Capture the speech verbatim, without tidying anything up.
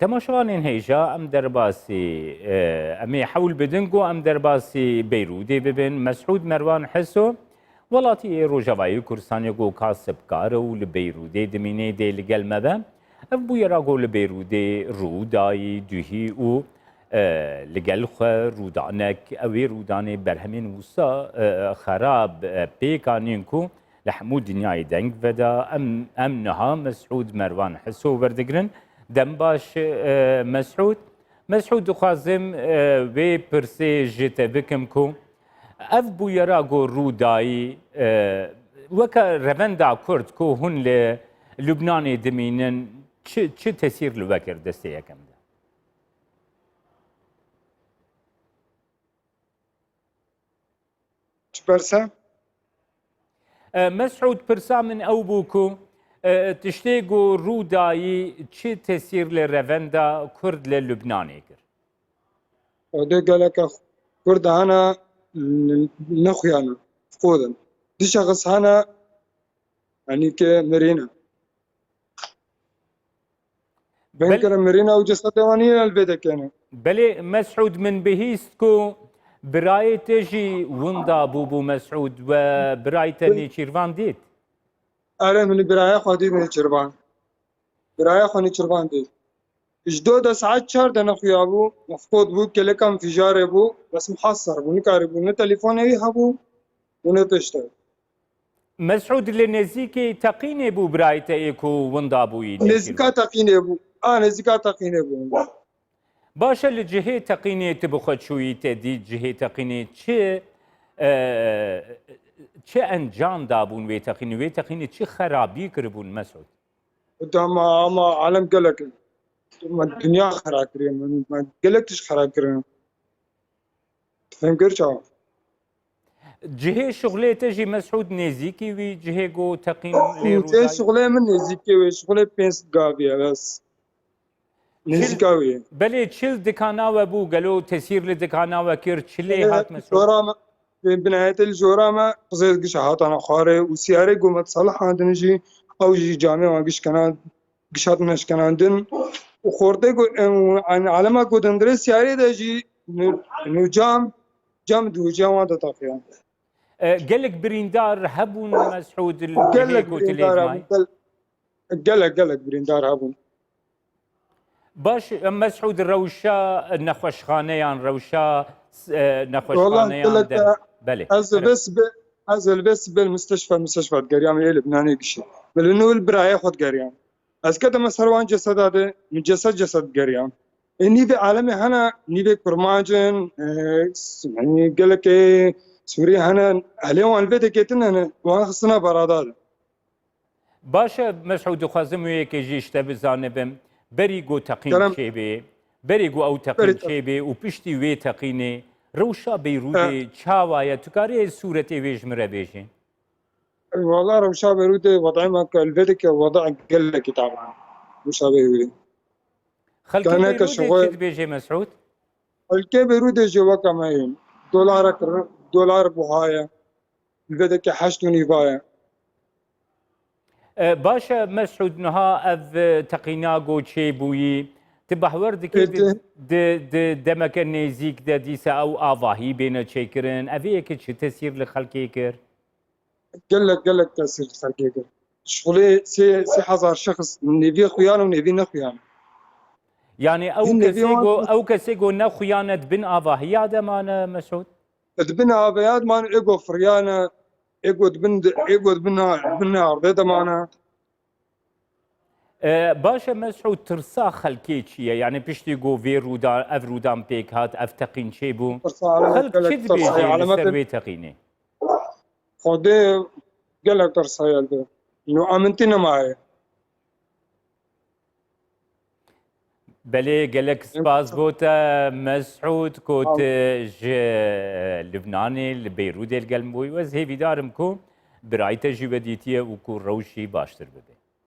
Temaşevanên hêja, em derbasî, e, em ê hewl bidin ku em derbasî Beyrûdê bibin. Mesûd Merwan Hiso, welatiyê Rojavayê Kurdistanê ku kasibkar e û li Beyrûdê dimîne, dê li gel me be. Ev bûyera ku li Beyrûdê rû dayî, duhî û, e, li gel xwe rûdanek, ew ê rûdanê berhemên wisa, e, xerab, e, pêk anîn ku li hemû dinyayê deng veda. Em, em niha Mesûd Merwan Hiso werdigirin. Dem baş, e, Mesûd. Mesûd, dixwazim, e, vê pirsê ji te bikim ku ev bûyera ku rû dayî, e, weke revenda Kurd ku hûn li Lubnanê dimînin, çi, çi tesîr li we kir destê yekem de? Çi perse? E, Mesûd, pirsa min ew bû ku, e, tiştê ku rû dayî çi tesîr li revenda Kurd li Lubnanê kir? Xwedê geleke Kurd hene n-, nexuyane, xwedin. Du şexs hene, yanî ke mirîne. Bel- Bengere mirîna û cesedê wan yê li vê dekene. Belê Mesûd, min bihîst ku birayê te jî winda bûbû Mesûd, we birayê te Nêçîrvan dît? Erê, min biraya xwe dît Nêçîrvan. Biraya xwe Nêçîrvan dît. Ji do de saet çar de nexuya bû, mefqûd bû, kelekan fijarê bû, bes muhasser bû, nikarîbû, ne telefonê wî hebû û ne tiştek. Mesûd, li nêzîkî teqînê bû birayê te ê ku winda bûyî Nêçîrvan? Nêzîka teqînê bû. A, nêzîka teqînê bû. Baş e, li cihê teqînê tu bi xwe çûyî, te dît cihê teqînê çi, e, çi encam dabûn wê teqînê? Wê teqînê çi xerabî kiribûn Mesûd? Dema ama alem gelek, me dinya xera kiriye, me, me gelek tişt xera kirin. Fêm kir çawa? Cihê şuxulê te jî Mesûd nêzîkî wî cihê ku teqîn lê Cihê rûdayî? Şuxulê min nêzîkî wê, şuxulê pênc gavî ye bes. Çil, nêzîka wî ye. Belê çil dikana we bû, gelo tesîr li dikana we kir, çi lê hat Mesûd? Jora me, binayetê li jora me qizê giş hatana xwarê û siyarê ku me salih handin jî, ew jî camê wan giş kena, giş hatine şkenandin û xortê ku, em, alema ku dindirê siyarê de jî nu, nu cam, cam di hûciya wan de teqiyan. E, gelek birîndar hebûn Mesûd li cihê Gelek ku tu lê birîndar hebûn. Gel-, gelek, gelek birîndar hebûn. Baş, e, Mesûd, rewşa nexweşxaneyan, rewşa, e, nexweşxaneyan Wallah, gelek der-, de belê, ez li vê sibê, ez li vê sibê li misteşfa, misteşfa digeriyam ê Libnanê gişî. Min li nû li birayê xwe digeriyam. Ez ketime ser wan ceseda de, min cesed cesed digeriyam. Ê nîvê alemê hene, nîvê kurmanc in, e, s-, yanî gelekê Sûrî hene, ehlê wan li vê dekê tune ne, wan xistine berada de. Baş e, Mesûd, dixwazim wê yekê jî ji te bizanibim. Berî ku teqîn Kerem. çêbê, berî ku ew teqîn Berî te- çêbê û piştî wê teqînê, rewşa Beyrûdê Ha. çawa ye? Tu karî sûretê wê ji min re bêjî? Wala rewşa Beyrûdê, wedê me ku li vê dike wede gelekî taban. Rewşa Beyrûdê. Xelkê Kaneke Beyrûdê şixwe- çi dibêje Mesûd? Xelkê Beyrûdê jî weke me yên. Dolarek re-, dolar buha ye. Li vê dike heşt û nîva ye. E, baş e, Mesûd, niha ev, e, teqîna ku çêbûyî, tu behwer dikî Ê, di, di- di, di demeke nêzîk de dîsa ew avahî bêne çêkirin? Ev ê yekê çi tesîr li xelkê kir? Gelek, gelek tesîr li xelkê kir. Şixulê sê, sê hezar şexs nêvî xuyan û nêvî nexuyan. Yanî ew Hîn nêvî kesê wan ku, ew kesê ku nexuyane di bin avahiya de mane, Mesûd? Di bin avahiya de mane, ê ku firiyane, ê ku di bin, ê ku di bin, bin erdê de mane. E, baş e, Mesûd, tirsa xelkê çi ye? Yanî piştî ku vê rûda-, ev rûdan pêk hat, ev teqîn çêbû, Tirsa alem xelk gelek çi tirsa dibêje li ser alem wê teqînê? Xwedê gelek tirsa ye li vê. Nû amintî nemaye. Belê, gelek spas bo te Mesûd, ku Sağ ol. tu ji Libnanê, li Beyrûdê li gel min bûyî. Ez hêvîdar im ku birayê te jî we dîtiye û ku rewş jî baştir bibe.